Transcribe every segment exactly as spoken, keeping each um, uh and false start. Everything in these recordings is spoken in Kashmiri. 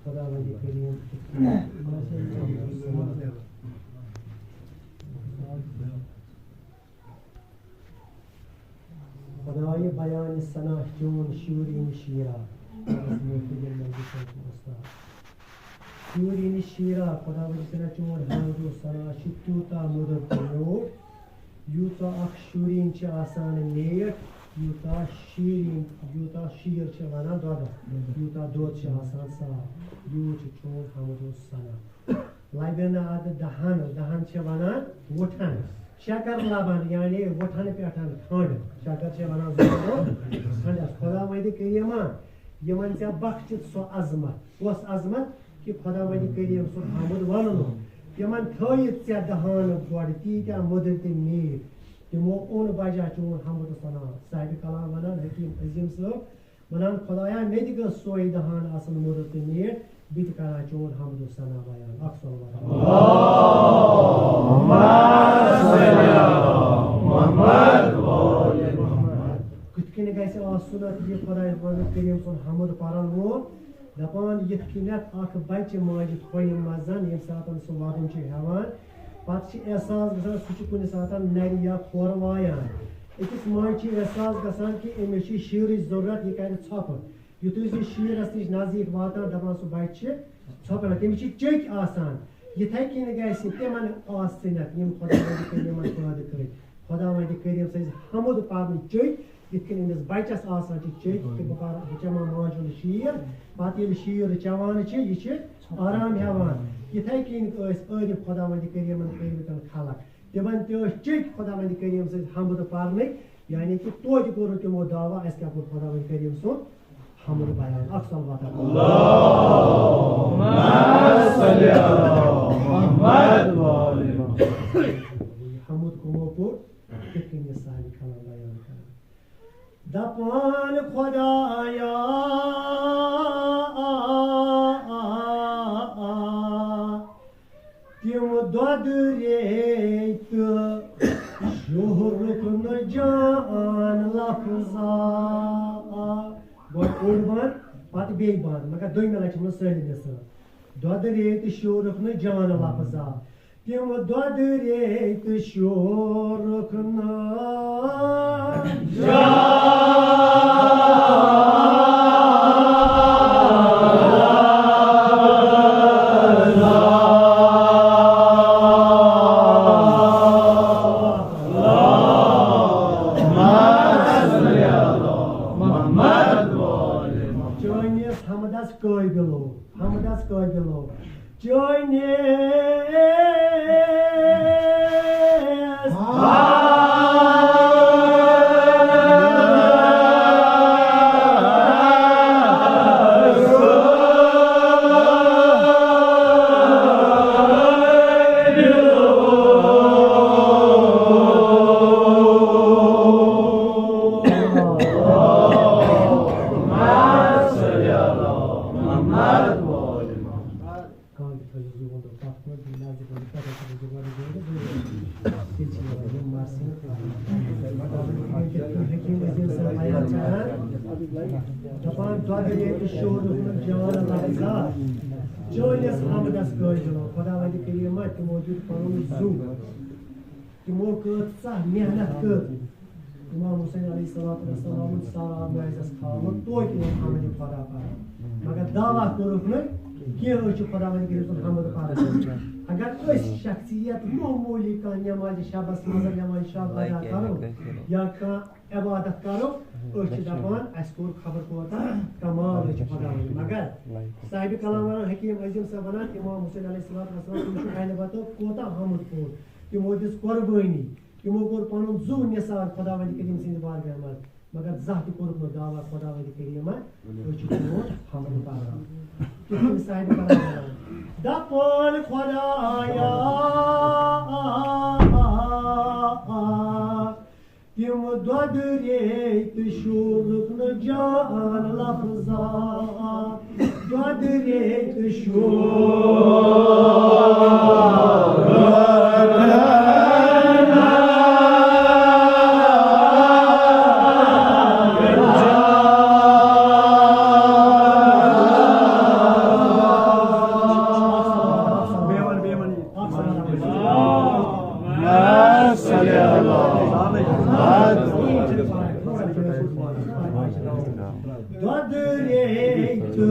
خداوند کریم، خدایہِ بیان ثنا چون شیرین شیرا، شیرین شیرا، خداوند کریم چون حمد و ثنا چھُ تیوٗتاہ مٔدٕر تہٕ میوٗٹھ، یوٗتاہ اکھ شیرین چھِ آسان میٖٹھ، یوٗتاہ شیرین، یوٗتاہ شیر چھِ وَنان دۄدَس، یوٗتاہ دۄد چھِ آسان صاف، یوٗت چھُ چون حمد و ثنا۔ لَبہِ نہٕ اَدٕ دَہَن، دَہَن چھِ وَنان وُٹھَن۔ شَکَر لَبَن، یعنی وُٹھَن پٮ۪ٹھ کھَنٛڈ۔ شَکَر چھِ وَنان زٕ کھَنٛڈَس۔ خداوندِ کریٖما، یِمَن ژےٚ بخشِتھ سۄ عظمت، کۄس عظمت؟ کہِ خداوندِ کریم سُنٛد حمد وَنُن۔ تِمَن تھٲیِتھ ژےٚ دَہَن گۄڈٕ تیٖتیٛاہ مٔدٕرۍ تہٕ میٖٹھۍ۔ تِمو اوٚن بجا چون حمد و ثنا۔ صاحبِ کلام وَنان، حکیٖم عظیٖم صٲب، وَنان، خدایا، مےٚ تہِ گٔژھ سۄے دَہَن آسُن مٔدٕر تہٕ میٖٹھ، بہٕ تہِ کرٕ ہا چون حمد و ثنا بیان۔ اکھ صلوات۔ اللہم صل علی محمد و آل محمد۔ کِتھ کٔنۍ گژھِ آسُن اَتھ یہِ خداے رحمانِ کریم سُنٛد حمد پَرَن وول؟ دَپان، یِتھ کٔنٮ۪تھ اَکھ بَچہِ ماجہِ کھۄنہِ منٛز، ییٚمہِ ساتہٕ سُہ وَدُن چھُ ہٮ۪وان، پتہٕ چھِ احساس گژھان، سُہ چھُ کُنہِ ساتہٕ نرِ یا کھۄر وایان۔ أکِس ماجہِ چھِ احساس گژھان کہِ أمِس چھِ شیٖرٕچ ضروٗرت، یہِ کرِ ژھۄپہٕ۔ یُتھُے سُہ شیٖرس نِش نزدیٖک واتان، دَپان، سُہ بَچہِ چھِ ژھۄپہٕ، تٔمِس چھِ چٔکۍ آسان۔ یِتھَے کٔنۍ گژھِ تِمن آسٕنۍ، یِم خۄداوندِ کریم یِمن پٲدٕ کٔرٕکھ۔ خۄداوندِ کریم سٕنٛز حمد پَرنٕچ چٔکۍ، یِتھ کٔنۍ أمِس بَچَس آسان چھِ چٔکۍ، کہِ بہٕ پَرٕ، بہٕ چٮ۪مہٕ ہا ماجہِ ہُنٛد شیٖر، پَتہٕ ییٚلہِ شیٖر چٮ۪وان چھِ، یہِ چھِ آرام ہٮ۪وان۔ یِتھَے کٔنۍ ٲسۍ عٲرِف خۄداوندِ کریٖمَن کٔرمٕتٮ۪ن خلق۔ تِمَن تہِ ٲسۍ چٔکۍ خۄداوندِ کریٖم سٕنٛز حمد پَرنٕکۍ، یعنی کہِ توتہِ کوٚر نہٕ تِمو دعویٰ، اَسہِ کیٛاہ کوٚر خۄداوندِ کریٖم سُنٛد حمد بیان۔ اکھ صلوات۔ اللہم صل علی محمد و آل محمد۔ حمد کٕمو کوٚر؟ کِتھ کٔنۍ یہِ صاحبِ کلام بیان کران۔ دپان خدایا، تِم دۄدٕ ریٚتۍ تہٕ شُہرُک نہٕ جان لفظا۔ گۄڈٕ اوٚڑ بند، پتہٕ بیٚیہِ بند، مگر دوٚیمہِ لٹہِ چھِ یِمن سٲلِم یژھان۔ دۄدٕ ریٚتۍ تہٕ شُہرُک نہٕ جان لفظا۔ تِم دۄدٕ ریٚتۍ تہٕ شورُکھ نہٕ۔ چٲنِس حمدس قٲبلو، حمدس قٲبلو۔ چٲنِس کانٛہہ تہِ تھٲیِو زُو وَنٛدو تَتھ منٛز، بیٚیہِ نَزدیٖک وَنٛدو پٮ۪ٹھَے تھٲیِو زُو وَنٛدو زُو وَنٛدو زُو وَنٛدو۔ تیٚلہِ چھِ یِوان یِم مَرثی۔ حکیٖم عظیٖم صٲب بیان کران، دَپان، دۄدٕ ریٚتۍ تہٕ شورُکھ نہٕ جان لفظا۔ چٲنِس حمدس قٲبلو، خۄداوندِ کریٖما، تِمو دیُت پَنُن زُو۔ تِمو کۭژاہ محنت کٔر۔ امام حسین علیہ الصلوۃ والسلام سارا معجزس کھالو توتہِ اوس حمدِ خدا پران، مگر دعویٰ کوٚرُکھ نہٕ کینٛہہ، أسۍ چھِ خداوند کریم سُنٛد حمد پران۔ اگر أسۍ شخصیت معموٗلی کانٛہہ نمازِ شبس منٛز نمازِ شب ادا کرو یا کانٛہہ عبادت کرو، أسۍ چھِ دپان، اسہِ کوٚر خبر کوتاہ کمال، أسۍ چھِ خداوند۔ مگر صاحبِ کلام ونان، حکیم عظیم صٲب ونان، امام حسین علیہ الصلوۃ والسلام، تٔمۍ چھُ البتہ کوتاہ حمد کوٚر، تِمو دِژ قربٲنی، تِمو کوٚر پنُن زُو نثار خداوند کریم سٕنٛدِ بارگاہ منٛز، مگر زانٛہہ تہِ کوٚرُکھ نہٕ دعویٰ خداوند کریمن، أسۍ چھِ چون حمد پران۔ کِہیٖنۍ سانہِ برابر۔ دَپان خۄدایا، تِم دۄدٕ ریٚتۍ شوٗرُکھ نہٕ جان لفظا۔ دۄدٕ ریٚتۍ شوٗرُکھ دۄدٕ ریٚتۍ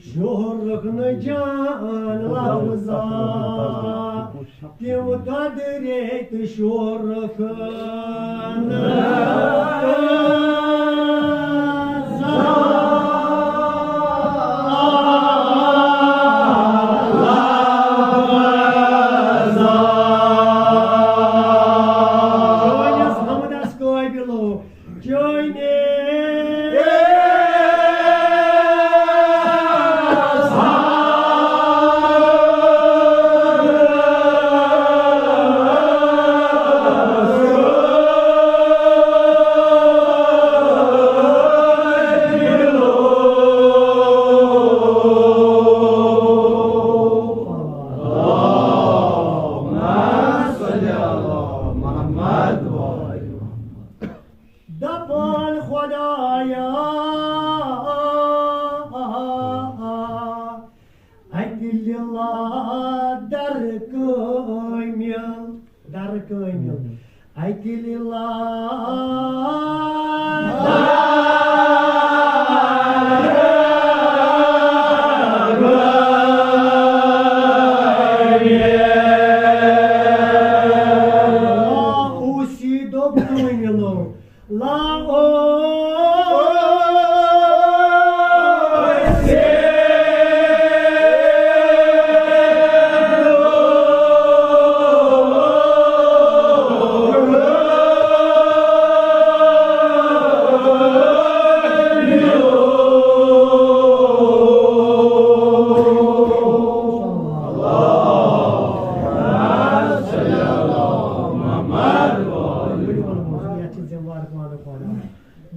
شوٗرُکھ نہٕ جان لفظا، تِم دۄدٕ ریٚتۍ شوٗرُکھ نہٕ لفظا۔ چٲنِس حمدس قٲبلو، چٲنِس دپان خدایا، اتہِ لِلا در کٲمِل، در کٲمِل، اتہِ لِلا اوسی دوٚپ کٲمِلو،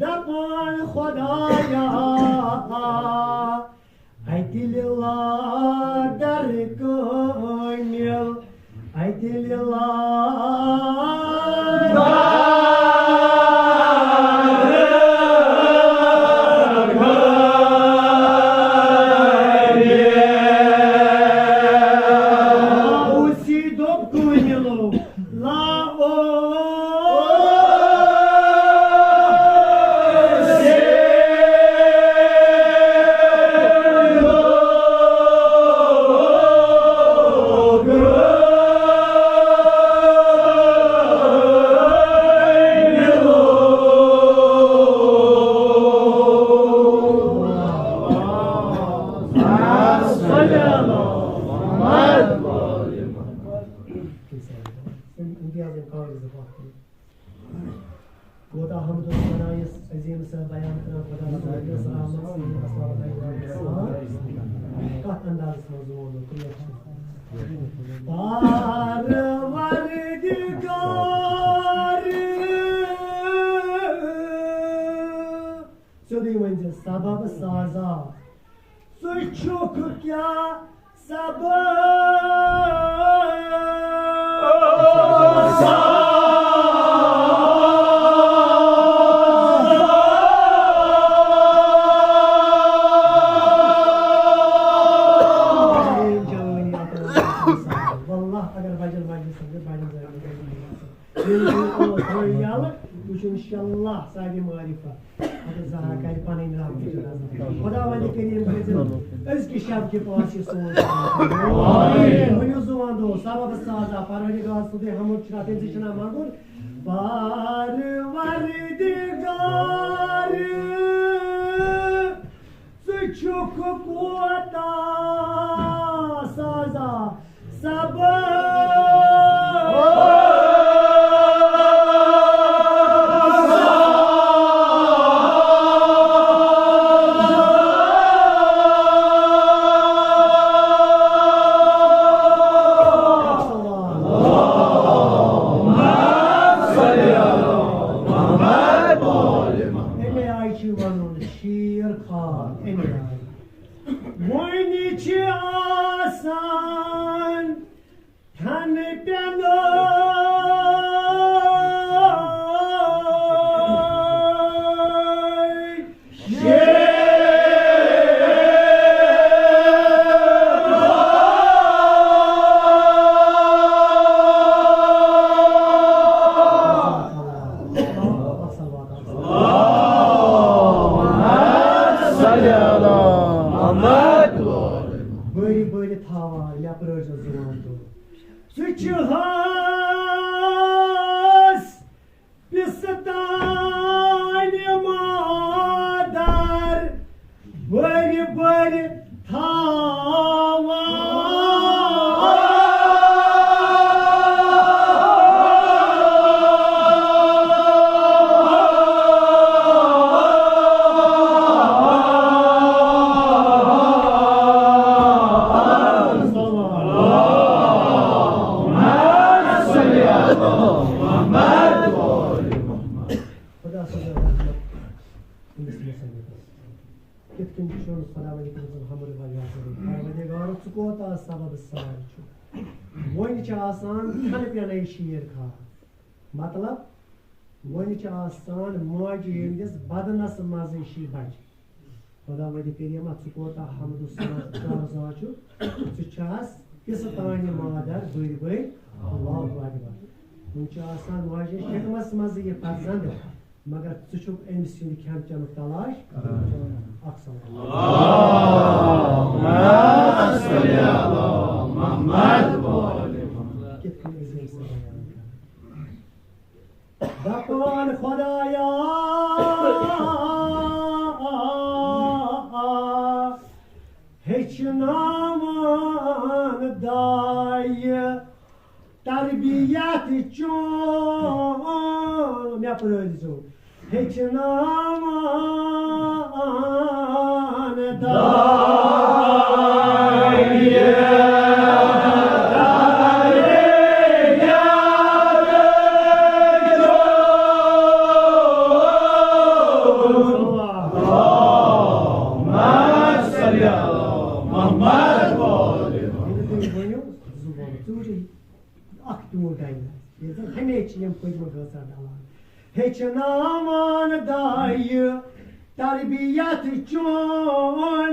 دپان خدایا، اتہِ لِلا در کٲمِل، اتہِ لِلا اوسی دوٚپ کٲمِلو، لا او کوتاہ حمد و ثنا یُس عظیٖم صٲب بیان کران خدا رسول سلام۔ کتھ اندازس منٛز ووٚن نہٕ کُنہِ لٹہِ۔ پروردگار، سیوٚدُے ؤنۍ زِ سبب سازا۔ ژٕ چھُکھ کیٛاہ سبب؟ واللہ اگر بجن مجلس اندر بجن زمین ییٚلہِ یہِ اوس تھوٚو یَلہٕ، وٕچھ اِنشاءاللہ صاحبِ معرفت۔ اگر زہرا کرِ پنٕنۍ رحمتٕچ نظر۔ خداوندِ کریم کٔرِنۍ أزکہِ شب کہِ پاس یہِ سون۔ ؤنِو زُوان دۄہو، سبب سازا، پروردگار سُنٛدُے حمد چھُنہ، تٔمۍ سٕے چھُنہ منٛگُن۔ پروردگار، ژٕ چھُکھ کوتاہ سازا سبب۔ وۄنۍ چھِ آسان کھٮ۪نہٕ پٮ۪نہٕ بٔرۍ بٔرۍ تھاوان، مےٚ پرٛٲرۍزیو زُوان دۄد۔ ژٕ چھُ ہس پِستانہِ مادر بٔرۍ بٔرۍ تھاوان۔ خدا صٲب رحمت أمِس مُصنِفَس۔ کِتھ کٔنۍ چھُ خۄداوندِ قدرتُل حمد واریاہ ضروٗری؟ پروردگارو، ژٕ کوتاہ سبب سان چھُ۔ وۄنۍ چھِ آسان کھنہٕ پٮ۪نَے شیٖر خاص۔ مطلب، وۄنۍ چھِ آسان ماجہِ ہٕنٛدِس بدنَس منٛزٕے شی بَچہِ۔ خۄداوندِ کریٖمہ، ژٕ کوتاہ حمد و ثنا کار ذات چھُ۔ ژٕ چھَس پِستانہِ مادر بٔرۍ بٔرۍ۔ اللہ اکبر۔ وۄنۍ چھُ آسان ماجہِ ہٕنٛدِس شکمَس منٛزٕے یہِ فرزند۔ مگر ژٕ چھُکھ أمۍ سُنٛد کھٮ۪ن چٮ۪نُک تلاش کران۔ اکھ سوال۔ اللہم صل علی محمد و آل محمد۔ کِتھ کٔنۍ ٲسۍ أمۍ سٕنٛز بیان کران؟ دپان خۄدایا، ہیٚچھناوان دایہِ تربیت چون، مےٚ پرٛٲرۍزیو۔ ہیٚچھناوان دایہِ۔ محمد۔ اکھ پیوٗنٛت ڈَلہِ نہٕ۔ ییٚلہِ زَن ہمیشہِ چھِ یِم پٔتمہِ گٲژا ڈَلان۔ ہیٚچھناوان دایہِ تربیت چون،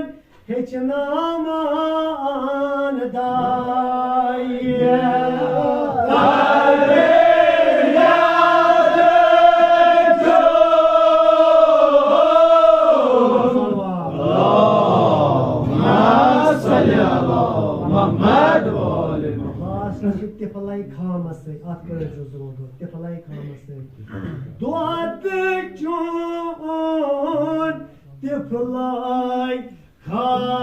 ہیٚچھناوان دایہِ تربیت چون۔ اللہم صل علی محمد و آل محمد۔ خاص کر چھِ تِفلَے خامَس سۭتۍ، اَتھ پٲٹھۍ چھُ زوٗ دۄد، تِفلَے خامَس سۭتۍ۔ دۄد چون تِفلَے خامَس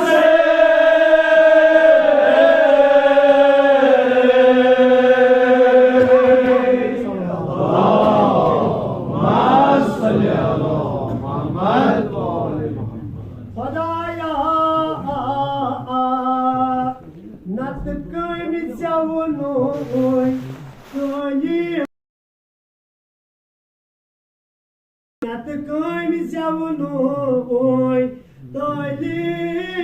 سۭتۍ۔ اللہم صل علی محمد و آل محمد۔ خۄدایا، نتہٕ کٔمۍ زٮ۪ونوے تعلیٖم، نتہٕ کٔمۍ زٮ۪ونوے تعلیٖم۔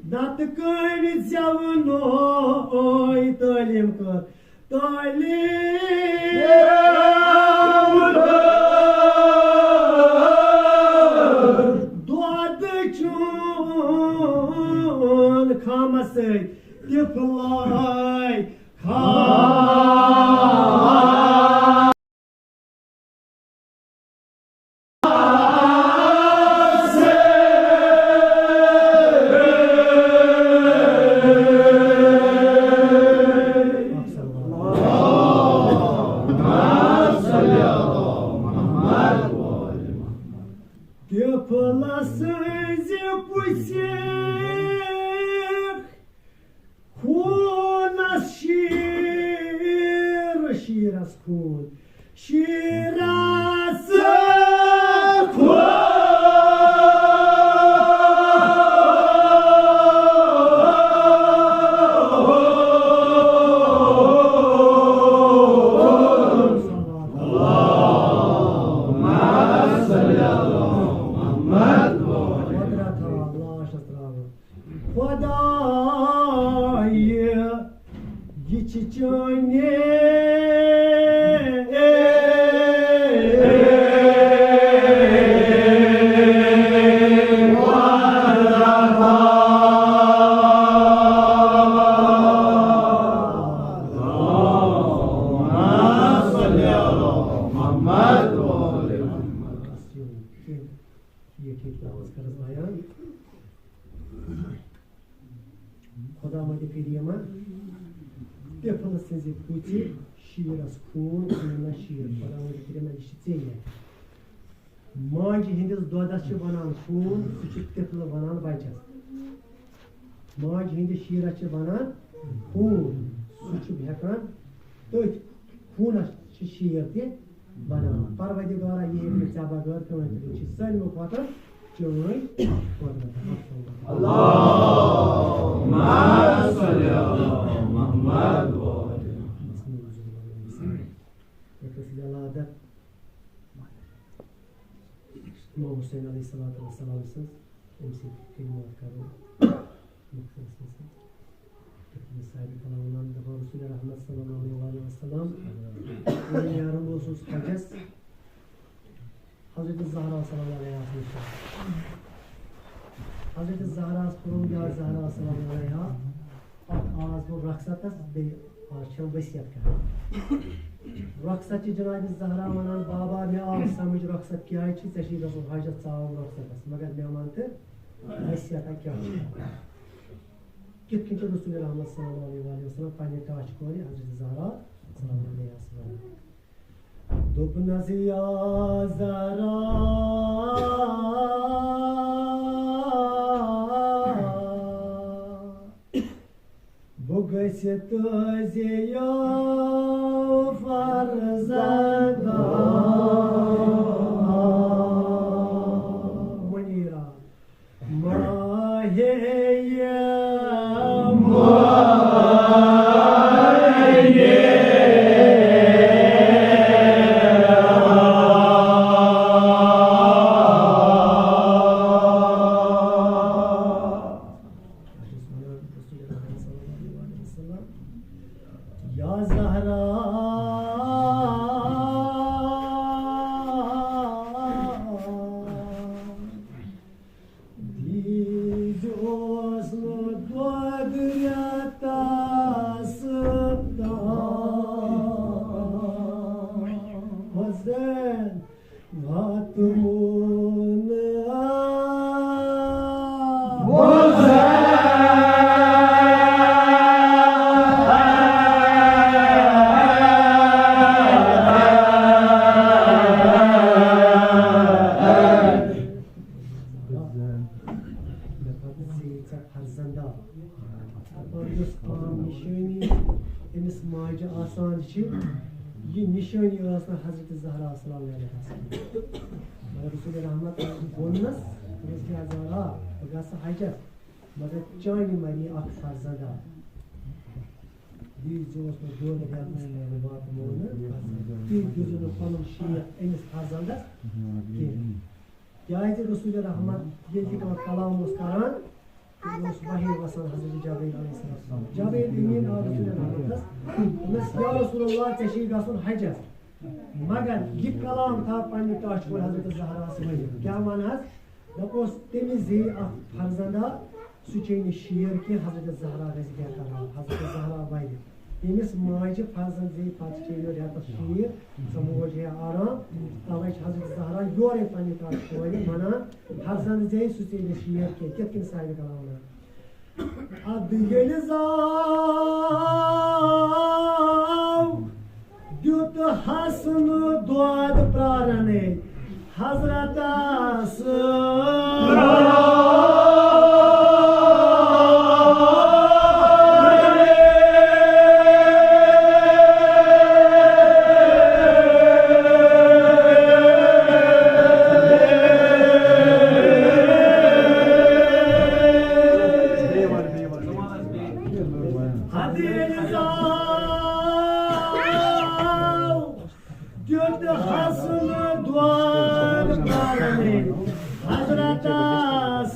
نتہٕ کٔمۍ زٮ۪ونوے تعلیٖم کٔر۔ تعلیٖم دۄد چون خامَس سۭتۍ تِفلَے خامَس۔ طفلہٕ سٕنٛزِ پُژھِ خوٗنس شیٖر، شیٖرس خوٗن، شیٖرس خوٗن۔ یہِ چھِ چٲنی ٹھیٖک، ٹھیٖک، لفظ کٔرٕس بیان۔ خۄداوندِ کریٖمہ، طفل سٕنٛزِ پُژِ شیٖرس خوٗن، خوٗنس شیٖر۔ خۄداوندِ کریٖمہ، یہِ چھِ ژےٚ یہِ۔ ماجہِ ہٕنٛدِس دۄدس چھِ ونان خوٗن، سُہ چھُ طفلہٕ ونان بچس۔ ماجہِ ہٕنٛدِس شیٖرس چھِ ونان خوٗن، سُہ چھُ ہٮ۪کان تٔتھۍ خوٗنس چھِ شیٖر تہِ بناوان۔ پروردگارا، یہِ ہیٚکہِ نہٕ ژےٚ بغٲر کٕہٕنۍ تہِ۔ یہِ چھِ سٲلمو کھۄتہٕ چٲنۍ قۄدرت۔ اللہم صل علی محمد و آل محمد۔ یتھ ٲس ولادت امام حسین علیہ الصلوۃ والسلام سٕنٛز، أمۍ سٕنٛدۍ کلمات کرو مختصر سان۔ یتھ منٛز صاحب کلام ونان دپان، رسول رحمت صلی اللہ علیہ وآلہ وسلم، ییٚلہِ نیران اوسُس حجس، حضرت زہرا صلی اللہ علیہ وسلم۔ حضرت زہرا کوٚرُن، یا زہرا صلی اللہ علیہ، اکھ آز گوٚو رخصتس، بیٚیہِ آز چھَم وصیت کران۔ رخصت چھِ جناب زہرا ونان، بابا، مےٚ آو سمجھ رخصت کیٛازِ چھِ، ژےٚ چھُے گژھُن حجس، ژٕ آوُکھ رخصتس، مگر مےٚ ون تہٕ وصیت کیٛاہ چھِ؟ کِتھ کٔنۍ چھُ رسول رحمت صلی اللہ علیہ وآلہ وسلم پننہِ ٹاٹھہِ کورِ حضرت زہرا صلی اللہ علیہ وسلم؟ دوٚپنَس، یا زہرا، بہٕ گٔژھِ تُہٕنٛزِ یو فرزندا منیرا۔ ماہے ماہے۔ یا زہرا، دیٖز اوس نہٕ دۄد رٮ۪تس تام۔ حسین واتمون۔ مےٚ پتہٕ زیٖٹھ ژےٚ فرزندا۔ دپان یۄس عام نِشٲنی أمِس ماجہِ آسان چھِ، یہِ نِشٲنی ٲس نہٕ حضرت زہرا صلی اللہ علیہ وسلم۔ مگر رسول رحمت ووٚننَس، دوٚپنَس، یا زہرا، بہٕ گژھٕ حجس، مگر چانہِ مرِ اکھ فرزندا۔ یہِ زِ اوس نہٕ دۄد رٮ۪تس تام واتنوو نہٕ، تُہۍ دِژٕو نہٕ پنُن شیٖر أمِس فرزندس کینٛہہ۔ کیازِ رسول رحمت ییٚلہِ تہِ کانٛہہ کلام اوس کران، تہٕ یہِ اوس وحی وسان حضرت جبرائیل علیہ السلام۔ جبرائیل امین آو رسول رحمتس، دوٚپنس، یا رسول اللہ، ژےٚ چھے گژھُن حجس، مگر یہِ کلام تھاو پننہِ ٹاٹھہِ کورِ حضرت زہراہس ؤنِتھ۔ کیٛاہ ونہس؟ دپوس، تٔمِس زیٚیہِ اکھ فرزندا، سُہ چیٚیہِ نہٕ شیر کینٛہہ، حضرت زہرا گژھِ بہتر حال، حضرت زہرا ورِ۔ ییٚمِس ماجہِ فرزند زیٚیہِ پتہٕ چیٚیہِ نہٕ رٮ۪تس شیر، سۄ موج ہیٚیہِ آرام۔ توے چھِ حضرت زہرا یورے پننہِ ٹاٹھہِ کورِ ونان، فرزند زیٚیہِ سُہ چیٚیہِ نہٕ شیر کینٛہہ۔ کِتھ کٔنۍ صاحب کلام ونان؟ ادٕ ییٚلہِ زاو دیُت حسنہٕ دۄد پرارنے حضرتس۔ ادٕ ییٚلہِ زاو دیُت حسن دۄد پرنے حضرتس۔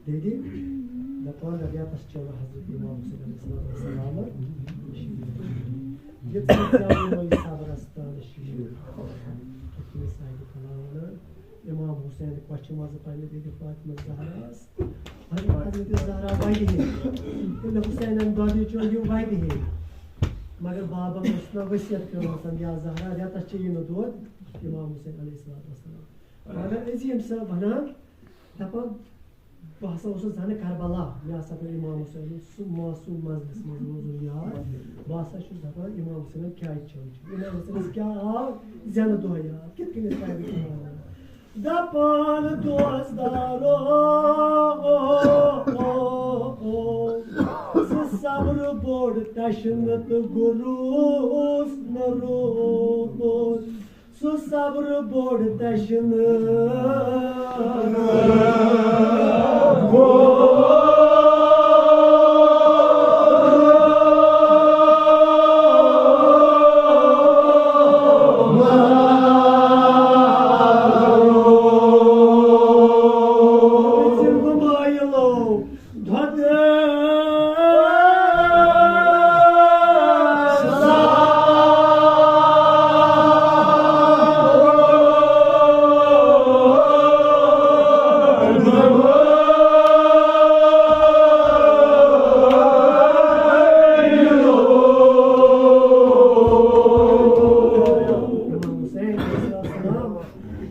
دیدی، دَپان ربیعتس چیوٚو حضرت امام حسین علیہ الصلوۃ والسلام۔ یہِ ژٕ ژےٚ ووٚنُے صبرس تہٕ شیٖر۔ کِتھ کٔنۍ سایڈِ فلاں وَنان، امام حسین کۄچھِ منٛزٕ پننہِ بیٚنہِ فاطمہ زہراہس۔ حضرت زہرا وَدِ ہے۔ تہٕ حسینن دۄدٕ چیوٚو یہِ وَدِ ہے۔ مگر بابن اوس نہ وصیت کٔرمٕژ، یا زہرا، رٮ۪تس چیٚیہِ نہٕ دۄد۔ امام حسین علیہ الصلوۃ والسلام۔ مگر عظیم صٲب وَنان، دَپان، بہٕ ہسا اوسُس زَنہٕ کربلا، مےٚ ہسا پیوٚو امام حسینُن سُہ معصوم مجلس منٛز روزُن یاد۔ بہٕ ہسا چھُس دَپان، امام حسینن کیٛازِ چھٲج؟ امام حسینس کیٛاہ آو زینہٕ دۄہ یاد؟ کِتھ کٔنۍ ٲسۍ قٲبل کران؟ دَپان دوستدارو، زِ صبر بوٚڑ تشنہٕ تہٕ گُروس نہٕ روٗد۔ سُہ صبر بوٚڑ تشنہٕ۔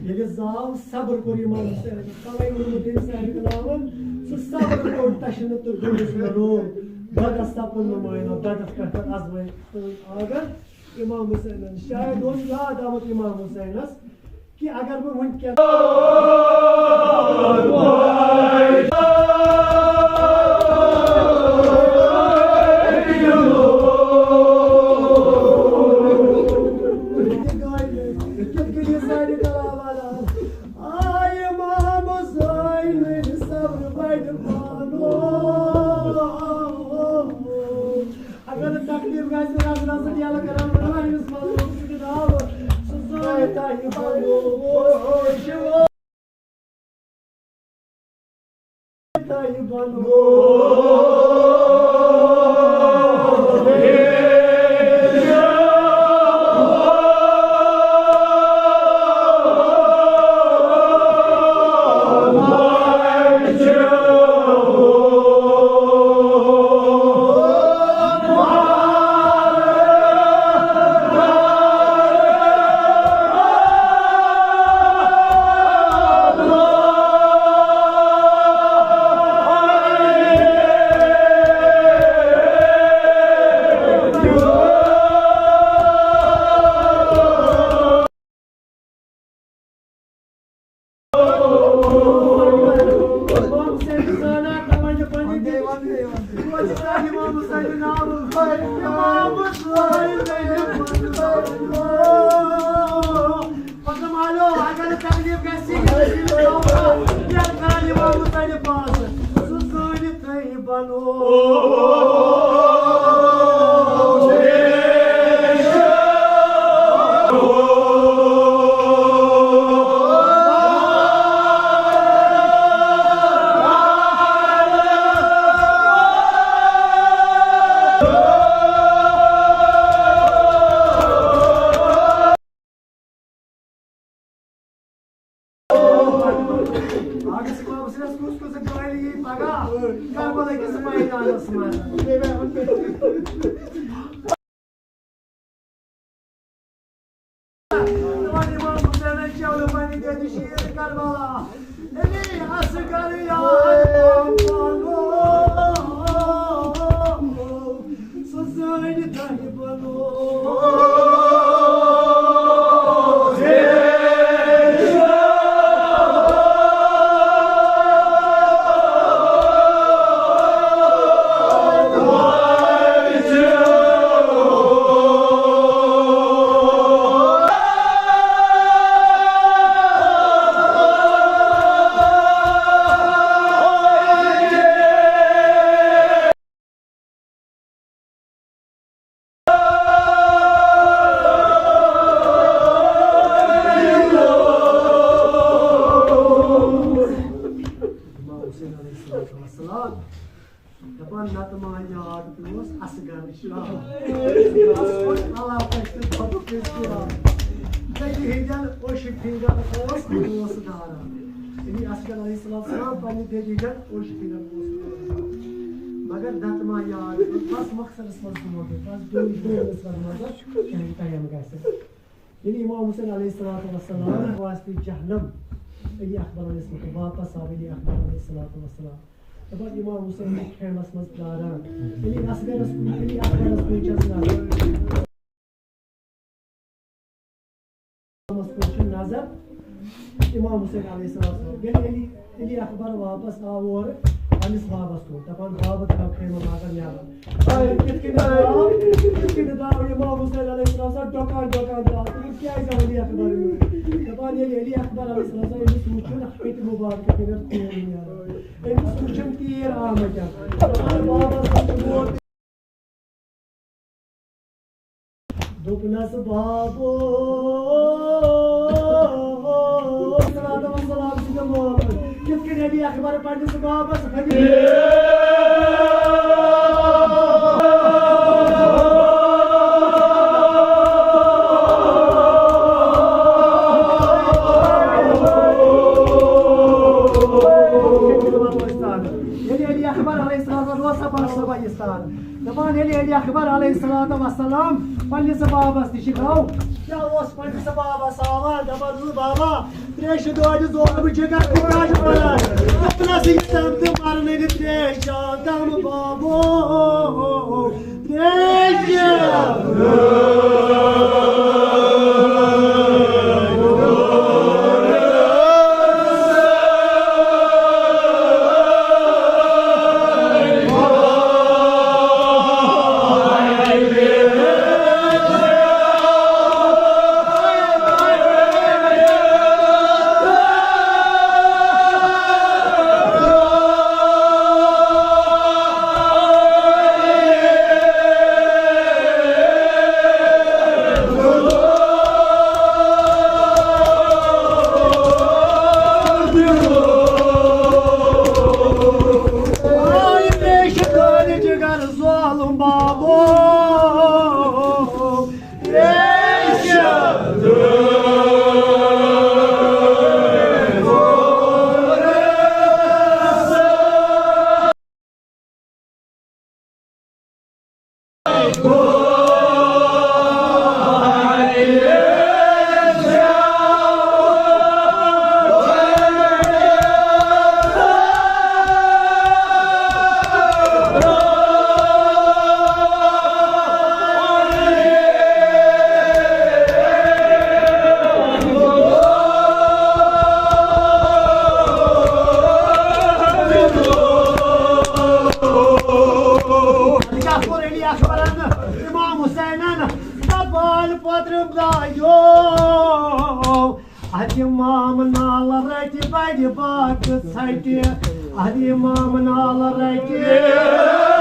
ییٚلہِ زاو صبر کوٚر امام حسینس، توے ووٚنمُت تٔمۍ سارِ کلامن، سُہ صبر کوٚر تشنہٕ تہٕ گوٚمُت نہٕ روب۔ دۄدس سپُد نہٕ مٲنِو، دۄدس پٮ۪ٹھ پٮ۪ٹھ ازمٲے سٲنۍ آگر۔ امام حسینن شاید اوس یاد آمُت امام حسینس کہِ اگر بہٕ وٕنکٮ۪ن آے امام حسین صبر بڑِ پانو۔ اگر نہٕ تکلیف گژھِ، رز رز یلہٕ کران، رحمس منظور سُہ کِتاب، سُہ زانہِ تۄہہِ پنُن۔ تۄہہِ پنُن۔ اگس امام حسینس کُس کُس گٲڑۍ یی پگاہ کربلا کِس میدانس منٛز۔ تِمن امام حسینن چیوٚو نہٕ پننہِ دٮ۪دِ شیٖر کربلا۔ علی اصغر یار پانو، سُہ زٲنۍ تۄہہِ بنو۔ دَپان، نَتہٕ ما یاد پیوس اَصغر شاہ۔ اَصغر اوس علاقَس تہٕ دۄدُک اِشتِہار۔ دٔدِ ہِنٛدٮ۪ن اوٚش پھِرَن اوس پونٛسہٕ داران۔ یعنی اَصغر علیہ السلام پنٛنہِ دٔدِ ہِنٛدٮ۪ن اوٚش پھِرَن اوس پونٛسہٕ داران۔ مگر نَتہٕ ما یاد، بَس مۄخصرَس منٛز ووٚنمُت، بَس بیٚیہِ بیٚیہِ نہٕ مطلب کینٛہہ ٹایم گژھِ۔ ییٚلہِ امام حسین علیہ الصلوۃ والسلام واسطے جہنم علی اکبر علیہ السلام واپس آو، علی اکبر علیہ الصلوۃ والسلام۔ دَپان، امام حسین چھُ خیمس منٛز پیاران۔ علی اصغرس کُن، علی اکبرس کُن چھَس نظر۔ خیمس کُن چھِ نظر امام حسین علیہ السلام۔ ییٚلہِ علی، علی اکبر واپس آو اورٕ پننِس بابس کُن، دَپان، بابا، درٛاو خیمہٕ باغن نیبر۔ کِتھ کٔنۍ درٛاو؟ کِتھ کٔنۍ درٛاو امام حسین علیہ السلام سا ڈۄکان ڈۄکان درٛاو؟ تٔمِس کیٛازِ آو علی اکبر یُن؟ دَپان، ییٚلہِ علی اکبر علیہ السلام سا أمِس وُچھُن، اَتھٕ مُبارکہٕ کِنۍ اوس خوٗن نیران۔ أمِس وُچھُن تیٖر آمٕتۍ۔ دَپان، بابا سا چھُ موت۔ دوٚپنَس، بابو، صلوات و سلام چھِ مےٚ مولوی۔ کِتھ کٔنۍ علی اکبر پننِس بابس ییٚلہِ علی اکبر علیہ السلام اوس سا پانہٕ صبح یہِ سان۔ دَپان، ییٚلہِ علی اکبر علیہ الصلوۃ والسلام پننِس بابس نِش گوٚو، کیٛاہ اوس پننِس بابس ہاوان؟ دَپان اوس، بابا، ترٛیشہِ دۄدِ زوٗل بہٕ جِگر تہٕ کاجہِ بَنان۔ دَپنَس، یہِ تَم تہِ مَرنہٕ نہٕ ترٛیش چاو تَم بابو، ترٛیش چاو۔ کیٛاہ کوٚر علی اکبرن امام حسینن؟ دپان، پترٕ بایو، اتھ امام نالہٕ رٹہِ بڑِ باغ ژھٹہِ، اتھ امام نالہٕ رٹہِ۔